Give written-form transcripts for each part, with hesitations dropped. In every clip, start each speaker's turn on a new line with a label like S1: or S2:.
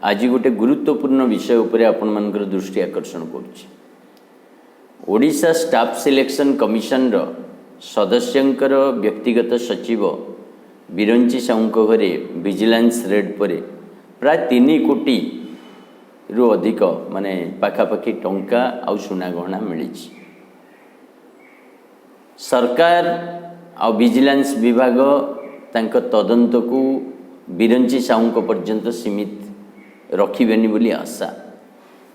S1: ଆଜି ଗୋଟେ ଗୁରୁତ୍ୱପୂର୍ଣ୍ଣ ବିଷୟ ଉପରେ ଆପଣମାନଙ୍କର ଦୃଷ୍ଟି ଆକର୍ଷଣ କରୁଛି। ଓଡ଼ିଶା ଷ୍ଟାଫ୍ ସିଲେକ୍ସନ୍ କମିଶନର ସଦସ୍ୟଙ୍କର ବ୍ୟକ୍ତିଗତ ସଚିବ ବିରଞ୍ଚି ସାହୁଙ୍କ ଘରେ ଭିଜିଲାନ୍ସ ରେଡ୍ ପରେ ପ୍ରାୟ 3 କୋଟିରୁ ଅଧିକ, ମାନେ ପାଖାପାଖି ଟଙ୍କା ଆଉ ସୁନା ଗହଣା ମିଳିଛି। ସରକାର ଆଉ ଭିଜିଲାନ୍ସ ବିଭାଗ ତାଙ୍କ ତଦନ୍ତକୁ ବିରଞ୍ଚି ସାହୁଙ୍କ ପର୍ଯ୍ୟନ୍ତ ସୀମିତ ରଖିବେନି ବୋଲି ଆଶା।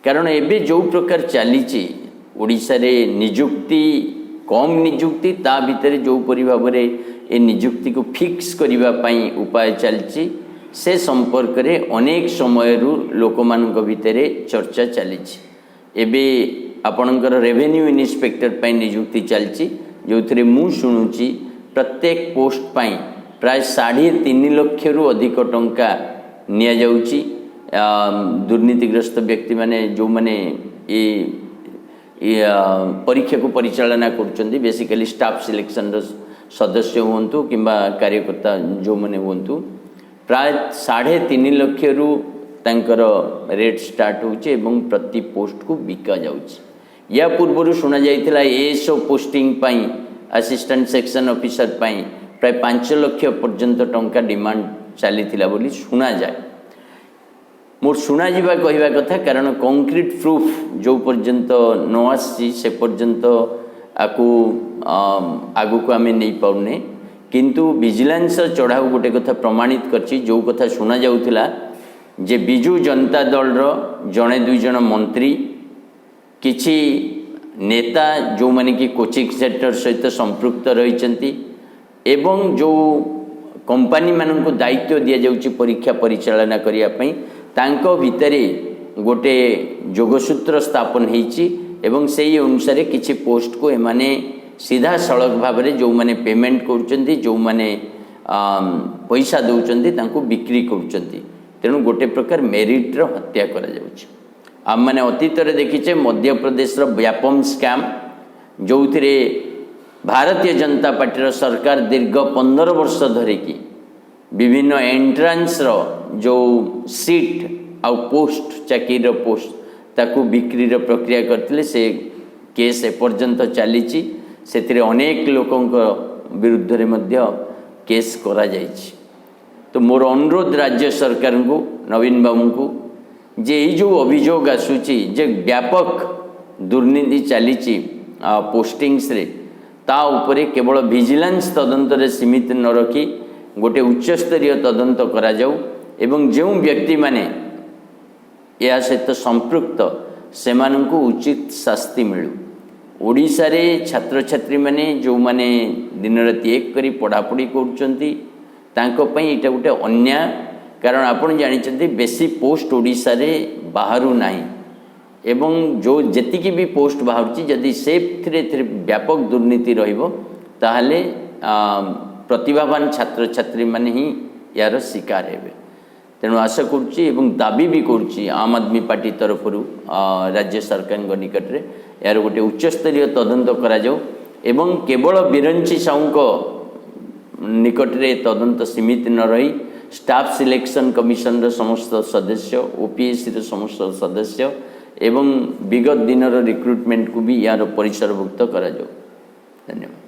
S1: କାରଣ ଏବେ ଯେଉଁ ପ୍ରକାର ଚାଲିଛି ଓଡ଼ିଶାରେ ନିଯୁକ୍ତି, କମ୍ ନିଯୁକ୍ତି, ତା ଭିତରେ ଯେଉଁପରି ଭାବରେ ଏ ନିଯୁକ୍ତିକୁ ଫିକ୍ସ କରିବା ପାଇଁ ଉପାୟ ଚାଲିଛି, ସେ ସମ୍ପର୍କରେ ଅନେକ ସମୟରୁ ଲୋକମାନଙ୍କ ଭିତରେ ଚର୍ଚ୍ଚା ଚାଲିଛି। ଏବେ ଆପଣଙ୍କର ରେଭେନ୍ୟୁ ଇନ୍ସପେକ୍ଟର ପାଇଁ ନିଯୁକ୍ତି ଚାଲିଛି, ଯେଉଁଥିରେ ମୁଁ ଶୁଣୁଛି ପ୍ରତ୍ୟେକ ପୋଷ୍ଟ ପାଇଁ ପ୍ରାୟ 3.5 ଲକ୍ଷରୁ ଅଧିକ ଟଙ୍କା ନିଆଯାଉଛି। ଦୁର୍ନୀତିଗ୍ରସ୍ତ ବ୍ୟକ୍ତିମାନେ ଯେଉଁମାନେ ଏ ପରୀକ୍ଷାକୁ ପରିଚାଳନା କରୁଛନ୍ତି, ବେସିକାଲି ଷ୍ଟାଫ୍ ସିଲେକ୍ସନର ସଦସ୍ୟ ହୁଅନ୍ତୁ କିମ୍ବା କାର୍ଯ୍ୟକର୍ତ୍ତା ଯେଉଁମାନେ ହୁଅନ୍ତୁ, ପ୍ରାୟ 3.5 ଲକ୍ଷରୁ ତାଙ୍କର ରେଟ୍ ଷ୍ଟାର୍ଟ ହେଉଛି ଏବଂ ପ୍ରତି ପୋଷ୍ଟକୁ ବିକା ଯାଉଛି। ୟା ପୂର୍ବରୁ ଶୁଣାଯାଇଥିଲା ଏଏସ୍ଓ ପୋଷ୍ଟିଂ ପାଇଁ, ଆସିଷ୍ଟାଣ୍ଟ ସେକ୍ସନ ଅଫିସର ପାଇଁ ପ୍ରାୟ 5 ଲକ୍ଷ ପର୍ଯ୍ୟନ୍ତ ଟଙ୍କା ଡିମାଣ୍ଡ ଚାଲିଥିଲା ବୋଲି ଶୁଣାଯାଏ। ମୋର ଶୁଣାଯିବା କହିବା କଥା, କାରଣ କଂକ୍ରିଟ୍ ପ୍ରୁଫ୍ ଯେଉଁ ପର୍ଯ୍ୟନ୍ତ ନ ଆସିଛି, ସେ ପର୍ଯ୍ୟନ୍ତ ଆକୁ ଆଗକୁ ଆମେ ନେଇପାରୁନେ। କିନ୍ତୁ ଭିଜିଲାନ୍ସର ଚଢ଼ାଉ ଗୋଟେ କଥା ପ୍ରମାଣିତ କରିଛି, ଯେଉଁ କଥା ଶୁଣାଯାଉଥିଲା ଯେ ବିଜୁ ଜନତା ଦଳର ଜଣେ ଦୁଇ ଜଣ ମନ୍ତ୍ରୀ, କିଛି ନେତା ଯେଉଁମାନେ କି କୋଚିଂ ସେଣ୍ଟର ସହିତ ସମ୍ପୃକ୍ତ ରହିଛନ୍ତି ଏବଂ ଯେଉଁ କମ୍ପାନୀମାନଙ୍କୁ ଦାୟିତ୍ୱ ଦିଆଯାଉଛି ପରୀକ୍ଷା ପରିଚାଳନା କରିବା ପାଇଁ, ତାଙ୍କ ଭିତରେ ଗୋଟେ ଯୋଗସୂତ୍ର ସ୍ଥାପନ ହେଇଛି ଏବଂ ସେଇ ଅନୁସାରେ କିଛି ପୋଷ୍ଟକୁ ଏମାନେ ସିଧାସଳଖ ଭାବରେ ଯେଉଁମାନେ ପେମେଣ୍ଟ କରୁଛନ୍ତି, ଯେଉଁମାନେ ପଇସା ଦେଉଛନ୍ତି, ତାଙ୍କୁ ବିକ୍ରି କରୁଛନ୍ତି। ତେଣୁ ଗୋଟେ ପ୍ରକାର ମେରିଟ୍ର ହତ୍ୟା କରାଯାଉଛି। ଆମମାନେ ଅତୀତରେ ଦେଖିଛେ ମଧ୍ୟପ୍ରଦେଶର ବ୍ୟାପମ ସ୍କାମ୍, ଯେଉଁଥିରେ ଭାରତୀୟ ଜନତା ପାର୍ଟିର ସରକାର ଦୀର୍ଘ 15 ବର୍ଷ ଧରିକି ବିଭିନ୍ନ ଏଣ୍ଟ୍ରାନ୍ସର ଯେଉଁ ସିଟ୍ ଆଉ ପୋଷ୍ଟ, ଚାକିରିର ପୋଷ୍ଟ, ତାକୁ ବିକ୍ରିର ପ୍ରକ୍ରିୟା କରିଥିଲେ। ସେ କେସ୍ ଏପର୍ଯ୍ୟନ୍ତ ଚାଲିଛି। ସେଥିରେ ଅନେକ ଲୋକଙ୍କ ବିରୁଦ୍ଧରେ ମଧ୍ୟ କେସ୍ କରାଯାଇଛି। ତ ମୋର ଅନୁରୋଧ ରାଜ୍ୟ ସରକାରଙ୍କୁ, ନବୀନ ବାବୁଙ୍କୁ ଯେ ଏଇ ଯେଉଁ ଅଭିଯୋଗ ଆସୁଛି ଯେ ବ୍ୟାପକ ଦୁର୍ନୀତି ଚାଲିଛି ପୋଷ୍ଟିଂସରେ, ତା ଉପରେ କେବଳ ଭିଜିଲାନ୍ସ ତଦନ୍ତରେ ସୀମିତ ନ ରଖି ଗୋଟେ ଉଚ୍ଚସ୍ତରୀୟ ତଦନ୍ତ କରାଯାଉ ଏବଂ ଯେଉଁ ବ୍ୟକ୍ତିମାନେ ଏହା ସହିତ ସମ୍ପୃକ୍ତ, ସେମାନଙ୍କୁ ଉଚିତ ଶାସ୍ତି ମିଳୁ। ଓଡ଼ିଶାରେ ଛାତ୍ରଛାତ୍ରୀମାନେ ଯେଉଁମାନେ ଦିନରାତି ଏକ କରି ପଢ଼ାପଢ଼ି କରୁଛନ୍ତି, ତାଙ୍କ ପାଇଁ ଏଇଟା ଗୋଟେ ଅନ୍ୟାୟ। କାରଣ ଆପଣ ଜାଣିଛନ୍ତି, ବେଶୀ ପୋଷ୍ଟ ଓଡ଼ିଶାରେ ବାହାରୁ ନାହିଁ ଏବଂ ଯେଉଁ ଯେତିକି ବି ପୋଷ୍ଟ ବାହାରୁଛି, ଯଦି ସେଥିରେ ଏଥିରେ ବ୍ୟାପକ ଦୁର୍ନୀତି ରହିବ, ତାହେଲେ ପ୍ରତିଭାବାନ ଛାତ୍ରଛାତ୍ରୀମାନେ ହିଁ ଏହାର ଶିକାର ହେବେ। ତେଣୁ ଆଶା କରୁଛି ଏବଂ ଦାବି ବି କରୁଛି ଆମ୍ ଆଦମୀ ପାର୍ଟି ତରଫରୁ ରାଜ୍ୟ ସରକାରଙ୍କ ନିକଟରେ, ଏହାର ଗୋଟେ ଉଚ୍ଚସ୍ତରୀୟ ତଦନ୍ତ କରାଯାଉ ଏବଂ କେବଳ ବିରଞ୍ଚି ସାହୁଙ୍କ ନିକଟରେ ତଦନ୍ତ ସୀମିତ ନ ରହି ଷ୍ଟାଫ୍ ସିଲେକ୍ସନ୍ କମିଶନର ସମସ୍ତ ସଦସ୍ୟ, ଓପିଏସ୍ସିର ସମସ୍ତ ସଦସ୍ୟ ଏବଂ ବିଗତ ଦିନର ରିକ୍ରୁଟମେଣ୍ଟକୁ ବି ଏହାର ପରିସରଭୁକ୍ତ କରାଯାଉ। ଧନ୍ୟବାଦ।